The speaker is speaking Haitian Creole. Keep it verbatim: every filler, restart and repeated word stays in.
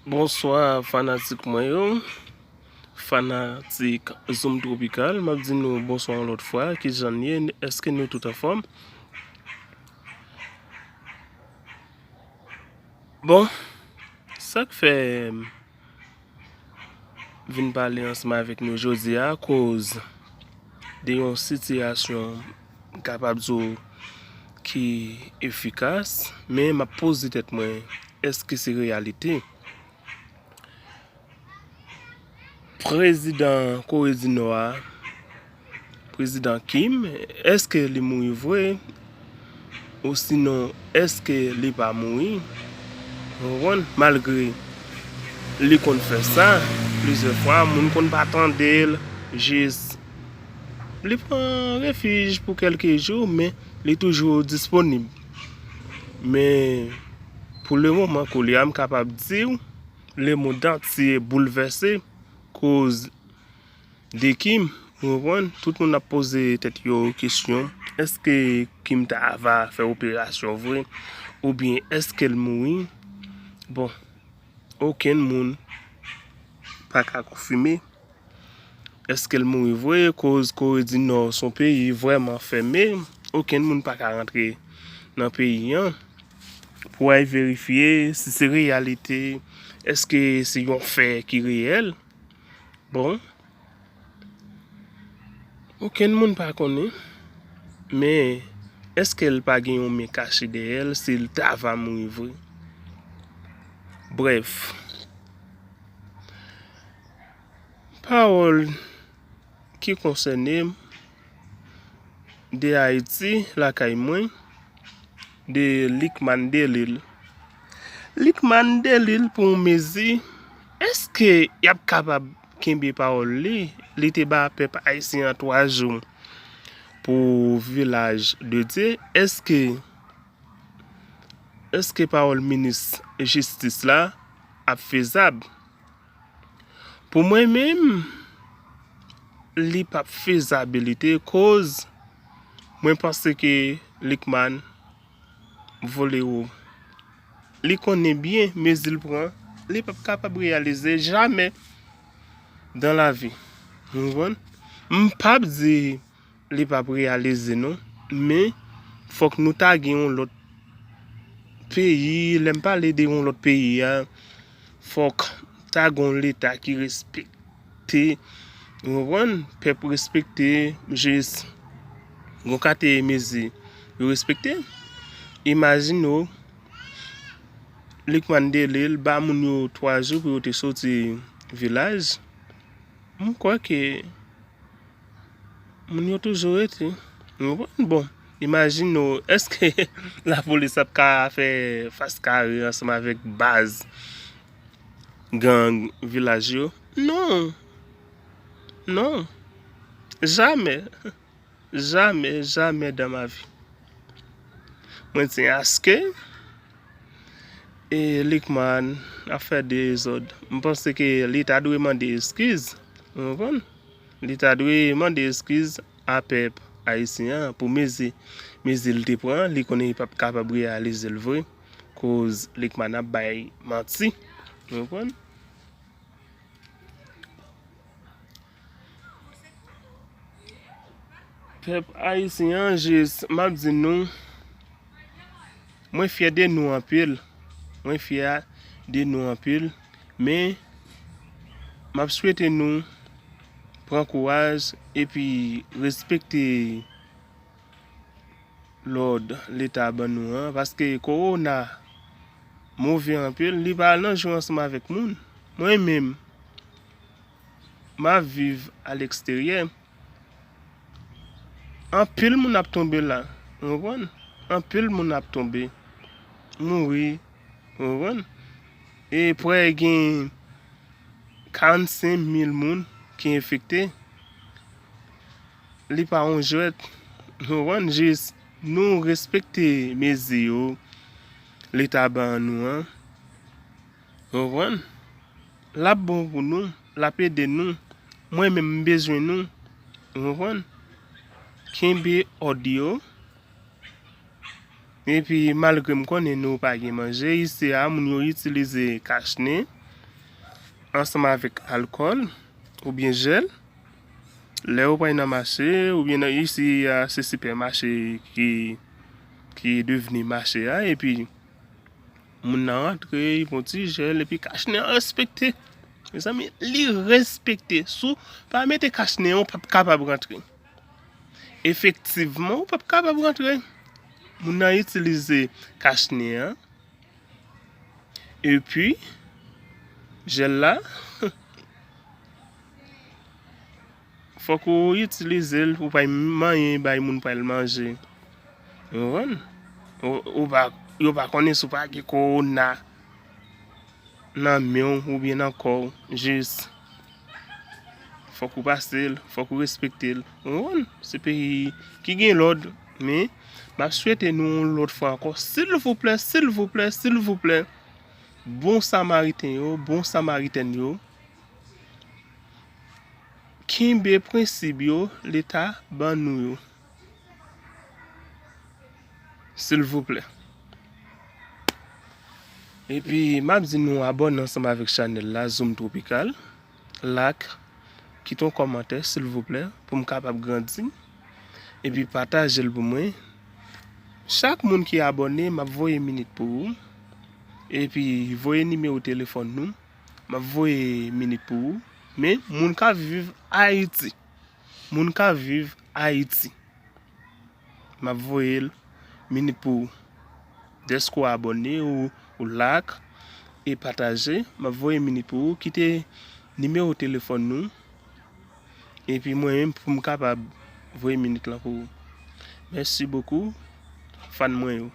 Bonswa fanatik mwen yo, fanatik Zoom Tropical, m ap di nou bonswa yon lòt fwa, kijan n ye, èske nou tout anfòm? Bon, sa k fè m vin pale ansanm avèk nou jodi a, koz de yon sitiyasyon, m kapab di w, ki efikas, men m ap poze tèt mwen, èske se reyalite? Prezidan Kore di Nò a, Prezidan Kim, èske li mouri vre? Osinon, èske li pa mouri? Ou konprann? Malgre li konn fè sa plizyè fwa, moun konn pa tande l, jis li pran refij pou kèlke jou, men li toujou disponib. Men, pou lemoman, koulye a, m kapab di w, lemond antye boulvèse, koz de Kim, ou konprann? Tout moun ap poze tèt yo kesyon, èske Kim ta va fè operasyon vre? Oubyen èske l mouri? Bon, okenn moun pa ka konfime. Èske l mouri vre? Koz Kore di Nò se yon peyi vrèman fèmen. Okenn moun pa ka rantre nan peyi an pou al verifye si se reyalite, èske se yon fè ki reyèl. Bon, okenn moun pa konnen, men èske l pa gen yon men kache dèyè l si l ta va mouri vre? Brèf, pawòl ki konsène m de Ayiti, lakay mwen, de Lucmane Delille. Lucmane Delille, pou yon mezi, èske y ap kapab kenbe pawòl li? Li te ba pèp ayisyen an twa jou pou Vilaj de Dye. Èske, èske pawòl minis jistis la ap fezab? Pou mwen menm, li p ap fezabilite, koz mwen panse ke Lucmane vole wo. Li konnen byen mezi l pran, li p ap kapab reyalize jamè dan lavi. Ou konprann? M p ap di li p ap reyalize non, men fòk nou ta gen yon lòt peyi. Lè m pale de yon lòt peyi a, fòk ta gen yon leta ki respekte, ou konprann? Pèp respekte, jis yon kalite mezi yo respekte. Imajine w, Lucmane Delille ba moun yo twa jou pou yo te soti Vilaj. M kwè ke moun yo toujou rete. Ou konprann? Bon, imajine w, èske lapolis ap ka fè fas kare ansanm avèk baz gang Vilaj yo? Non. Non. Jamè. Jamè, jamè dans ma vie. Mwen di aske e Lucmane ap fè dezòd. M panse ke li ta dwe mande eskiz. Ou konprann? Li ta dwe mande eskiz a pèp ayisyen an pou mezi, mezi l te pran. Li konnen li p ap kapab reyalize l vre, koz Lucmane ap bay manti. Ou konprann? Pèp ayisyen an, jis, m ap di nou, mwen fyè de nou anpil. Mwen fyè de nou anpil. Men, m ap swete nou pran kouraj epi respekte lòd leta ban nou an, paske kowona move anpil, li pa al nan jou ansanm avèk moun. Mwen menm, m ap viv aleksteryè. Anpil moun ap tonbe la, ou konprann? Anpil moun ap tonbe, mouri, ou konprann? E prè gen karannsenk mil moun ki enfekte. Li pa yon jwèt, ou konprann? Jis nou respekte mezi yo leta ban nou an. Ou konprann? L ap bon pou nou, l ap ede nou. Mwen menm, m bezwen nou. Ou konprann? Kenbe òd yo. Epi, malgre m konnen nou pa gen manje, isi a, moun yo itilize kachnen. ansanm avèk alkòl oubyen jèl. Lè ou pral nan mache, oubyen nan isi a, se sipèmache ki, ki devni mache a, epi moun nan rantre, li pran ti jèl, epi kach nen an respekte. Mezanmi, li respekte. Si w pa mete kach nen an, ou p ap kapab rantre. Efektivman, ou p ap kapab rantre. Moun nan itilize kach nen an, epi jèl la, fòk ou itilize l, ou pa manyen bay moun pral manje. Ou konprann? Ou, ou pa, yo pa konnen si w pa gen kowona nan men w oubyen nan kò w. Jis, fòk ou pase l, fòk ou respekte l. Ou konprann? Se peyi ki gen lòd, men m ap swete nou yon lòt fwa ankò, silvouplè, silvouplè, silvouplè, bon samariten yo, bon samaritèn yo, kenbe prensip yo Leta ban nou yo. Silvouplè. Epi, m ap di nou abòne ansanm avèk chanèl la, Zoom Tropical. Like, kite yon kòmantè, silvouplè, pou m kapab grandi. Epi, pataje l pou mwen. Chak moun ki abòne, m ap voye minit pou ou. Epi, voye nimewo telefòn nou. M ap voye minit pou ou. Men, moun k ap viv Ayiti. Moun k ap viv Ayiti. M ap voye l minit pou ou. Dèske w abòne, ou, ou like e pataje. M ap voye minit pou ou. Kite nimewo telefòn nou. Epi mwen menm pou m kapab voye minit lan pou ou. Mèsi bokou, fan mwen yo.